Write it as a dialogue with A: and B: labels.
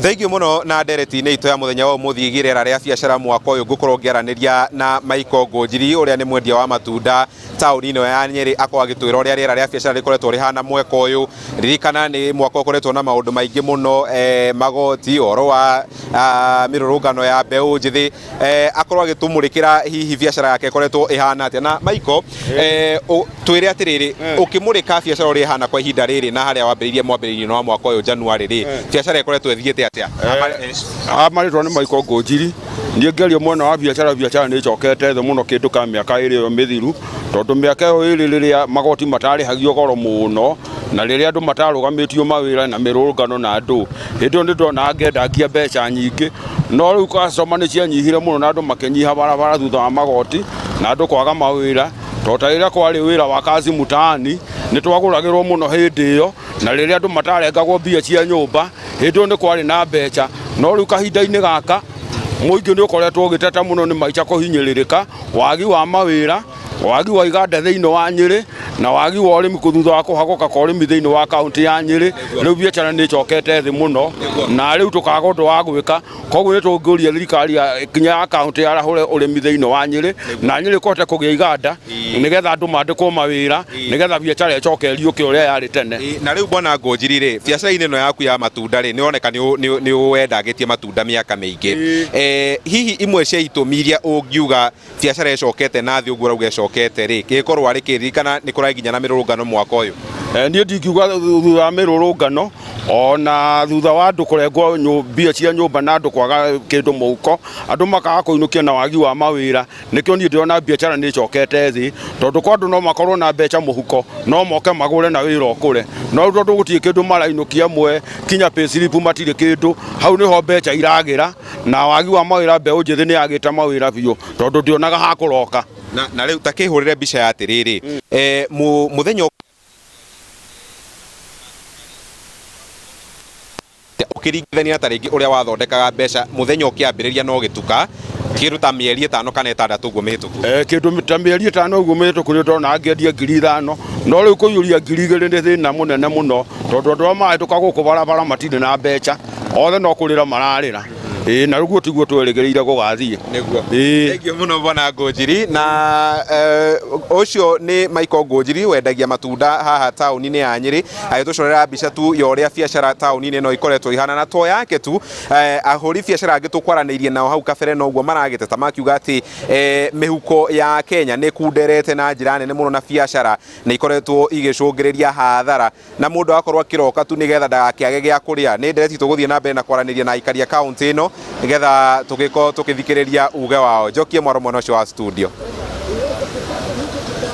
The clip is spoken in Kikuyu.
A: Thengiũ mũno na ndereti-inĩ itũ ya mũthenya wa ũmũthĩ ĩgiĩ rĩera rĩa biacara mwaka ũyũ, ngũkorwo ngĩaranĩria na Michael Ngũnjiri ũrĩa nĩ mwendia wa matunda taũni ĩno ya Nyĩrĩ, akorwo agĩtwĩra ũrĩa rĩera rĩa biacara rĩkoretwo rĩhana mwaka ũyũ. Ririkana nĩ mwaka ũkoretwo na maũndũ maingĩ mũno, magoti, ũhoro wa mĩrũrũngano ya mbeũ njĩthĩ, akorwo agĩtũmũrĩkĩra hihi biacara yake ĩkoretwo ĩhana atĩa. Na Michael, twĩre atĩrĩrĩ, ũkĩmũrĩka biacara ũrĩa ĩhana kwa ihinda rĩrĩ na harĩa wambĩrĩirie mwambĩrĩrio-inĩ wa mwaka ũyũ January rĩ, biacara ĩkoretwo ĩthiĩte atĩa?
B: Ha marĩtwa nĩ Michael Ngũnjiri. Niĩ ngĩaria mwena wa biacara, biacara nĩ ĩcokete thĩ mũno kĩndũ ka mĩaka ĩrĩ ĩyo mĩthiru, tondũ mĩaka ĩyo ĩrĩ rĩrĩa magoti matarĩhagio goro mũno, na rĩrĩa andũ matarũgamĩtio mawĩra na mĩrũrũngano na andũ, hĩndĩ ĩyo nĩ ndonaga ngĩendangia mbeca nyingĩ, no rĩu customer nĩ cianyihire mũno na andũ makĩnyiha barabara thutha wa magoti na andũ kwaga mawĩra, tondũ ta rĩrĩa kwarĩ wĩra wa kazi mtaani nĩ twagũragĩrwo mũno hĩndĩ ĩyo, na rĩrĩa andũ matarengagwo mbia cia nyũmba, hĩndĩ ĩyo nĩ kwarĩ na mbeca, no rĩu kahinda-inĩ gaka mũingĩ nĩ ũkoretwo ũgĩteta mũno nĩ maica kũhinyĩrĩrĩka, wagi wa mawĩra, wagi wa iganda thĩinĩ wa Nyĩrĩ na wagi wa ũrĩmi thutha wa kũhagũka kwa ũrĩmi thĩinĩ wa kaũntĩ ya Nyĩrĩ, rĩu biacara nĩ ĩcokete thĩ mũno na rĩu tũkaga ũndũ wa gwĩka. Koguo nĩ tũngĩũria thirikari nginya ya kaũntĩ yarahũre ũrĩmi thĩinĩ wa Nyĩrĩ na Nyĩrĩ kũhote kũgĩa iganda nĩgetha andũ mandĩkwo mawĩra nĩgetha biacara ĩcoke ĩriũke ũrĩa yarĩ tene.
A: Na rĩu bwana Ngũnjiri rĩ, biacara-inĩ ĩno yaku ya matunda rĩ, nĩ ũroneka nĩ wendagĩtie matunda mĩaka mĩingĩ. Hihi imwe cia itũmi iria ũngiuga biacara ĩcokete na thĩ ũguo ũrauga ĩcokete rĩ, gĩkorwo arĩ kĩ? Ririkana nĩ kũrarĩ nginya na mĩrũrũngano mwaka ũyũ.
B: Niĩ ndingiuga thutha wa mĩrũrũngano ona thutha wa andũ kũrengwo mbia cia nyũmba na andũ kwaga kĩndũ mũhuko, andũ makaga kũinũkia na wagi wa mawĩra, nĩkĩo niĩ ndĩrona biacara nĩ ĩcokete thĩ, tondũ kwa andũ no makorwo na mbeca mũhuko, no moke magũre na wĩra ũkũre, no rĩu tondũ gũtirĩ kĩndũ marainũkia amwe kinya payslip matirĩ kĩndũ, hau nĩho mbeca iragĩra. Na wagi wa mawĩra, mbeũ njĩthĩ nĩ yagĩte mawĩra biũ tondũ ndionaga ha kũroka.
A: Na rĩu ta kĩhũrĩre mbica ya atĩrĩrĩ, mũthenya ũkĩringithania ta rĩngĩ ũrĩa wathondekaga mbeca mũthenya ũkĩambĩrĩria na ũgĩtuka kĩndũ ta mĩeri 5 kana 6 ũguo mĩhĩtũku.
B: Kĩndũ ta mĩeri 5 ũguo mĩhĩtũku nĩ ndona ngĩendia 5,000, no rĩu kũiyũria 2,000 nĩ thĩna mũnene mũno tondũ andũ arĩa marahĩtũka gũkũ barabara matirĩ na mbeca, othe no kũrĩra mararĩra. Ĩĩ na rĩu tiguo twerĩgĩrĩire gũgathiĩ.
A: Nĩguo.
B: Ĩĩ.
A: Thengiũ mũno bwana Ngũnjiri. Na ũcio nĩ Michael Ngũnjiri wendagia matunda haha taũni-inĩ ya Nyĩrĩ, agĩtũcorera mbica tu ya ũrĩa biacara taũni-inĩ ĩno ikoretwo ihana. Na to yake tu, ahũri biacara angĩ tũkwaranĩirie nao hau kabere noguo maragĩteta makiuga atĩ mĩhuko ya Kenya nĩ ĩkunderete na njĩra nene mũno na biacara nĩ ikoretwo igĩcũngĩrĩria hathara na mũndũ agakorwo akĩroka tu nĩgetha ndagakĩage gĩa kũrĩa. Nĩ ndereti tũgũthiĩ na mbere na kwaranĩria na aikari a kaũntĩ ĩno nĩgetha tũgĩkorwo tũkĩthikĩrĩria uge wao. Njokie mwaro mwena ũcio wa studio.